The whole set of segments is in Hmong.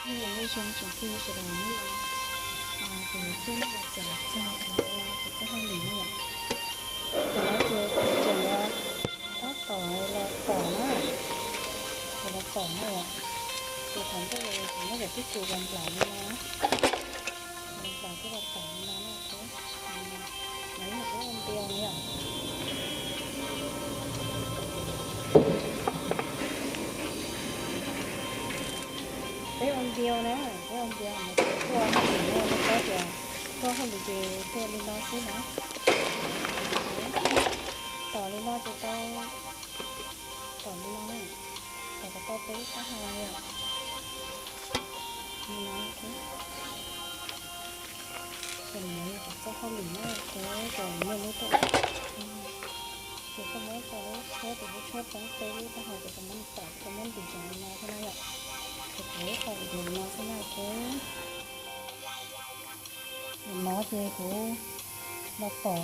Nyob zoo tsoom phooj ywg sawv daws, kuv yuav coj nej los txog kuv tus txoj hauj lwm no yom. Tam no ces kuv tseem yuav tab tom los tom na, ces los tom na yom. Ces thaum ntej kuv muab cov twj kum los nplaum li no, los nplaum coj los tom li no na, no yog peb ua npiu na yom. Peb ua npiu na, peb ua npiu no ces tuaj hauj lwm no, nej paub tias tuaj hauj lwm ces tuaj li no xwb na. Tom li no ces tau, tom li no na, tom kom tau peb lub taub hau li yom. Li no, ces no yog kuv txoj hauj lwm na, ces kom nej lub tuaj, ces koj muab koj lub tshuab, tus lub tshuab poob peb lub taub hau ces koj muab tom, koj muab ntim cov li no thiab na yom. Ces kuv ib qho video li no xwb na, ok. Nim no ces kuv los tom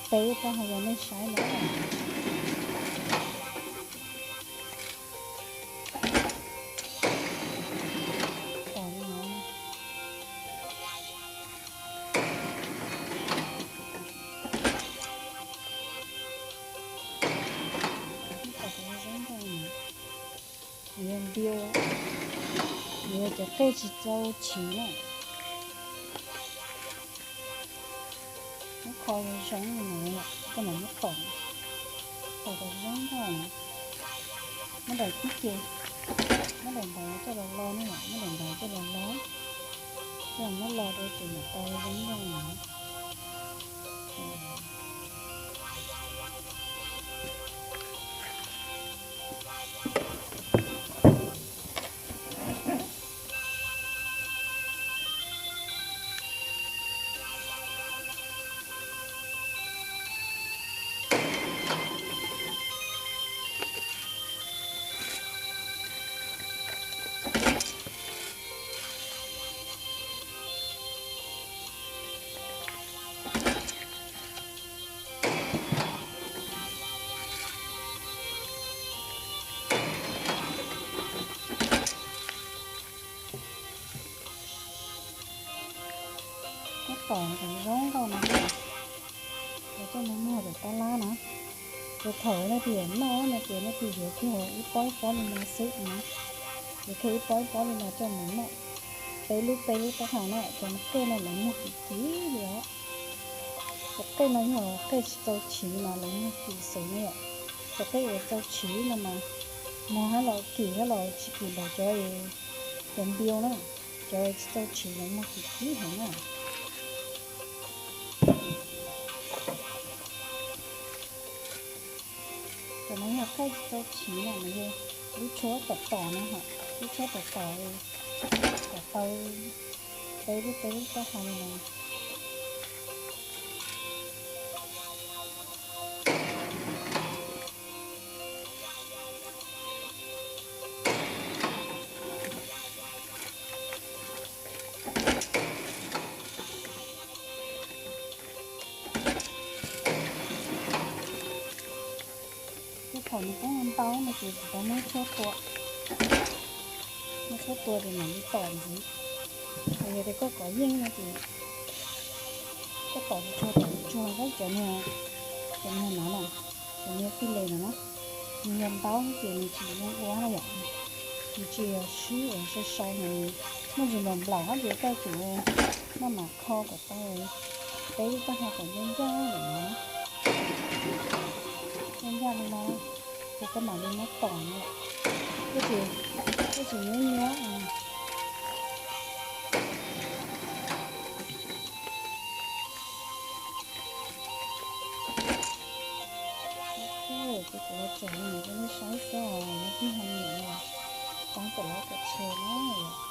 peb lub taub hau rau nej saib na. Tom li no. Tom kom zoo nkauj na. Nws yog npiu, nws yog cov qej tsis txaus chiv na. Muab kho zoo zoo li no, koj mam muab tom, tom kom zoo nkauj na. Muab daim tib ce, muab daim ntawd coj los lo na, muab daim ntawd coj los lo, coj los muab lo rau ces mam tau zoo nkauj na. Muab tom kom zoo nkauj no, coj mus muag tom tab lab na. Ces thaum nej pib yuav noj no ces nej pib yuav kiag ib pob ib pob li no xwb na. Yuav kiag ib pob ib pob li no coj mus noj. Peb lub peb lub taub hau na, cov qej no lawv muag kim kim li os. Cov qej no yog qej tsis txaus chiv mas lawv muag kim xwb na yom. Cov qej uas txaus chiv no mas muag hab los kim hab los tsis kim npaum cov, cov npiu na. Cov tsis txaus chiv lawv muag kim kim heev na. Cov no yog qej tsis txaus chiv na, mas yog lub tshuab tom tom no, lub tshuab tom tom, tom tau peb lub peb lub taub hau li no. Tej thaum nws poob ntau no ces tsis tau muab tshuab tua, muab tshuab tua ces mam li tom ntxiv. Hos yog tias koj kov yeej no ces koj tom tsuag tom tsuag, cov niag, cov niag no na, cov niag tij les no na, nws yog ntau ces nws tsis zoo ua na yom. Nws tsis yog swb uas sai sai no, muaj ntsis nplaum nplaum hab ces koj tsum maj mam kho kom tau peb lub taub hau kom ncaj ncaj li no, ncaj ncaj li no, ces koj mam li muab tom no, koj tsis nyuab nyuab. Ces kuv los tsom li no rau nej saib xwb os, nej tij ho nyiam los pab kom like kom share na.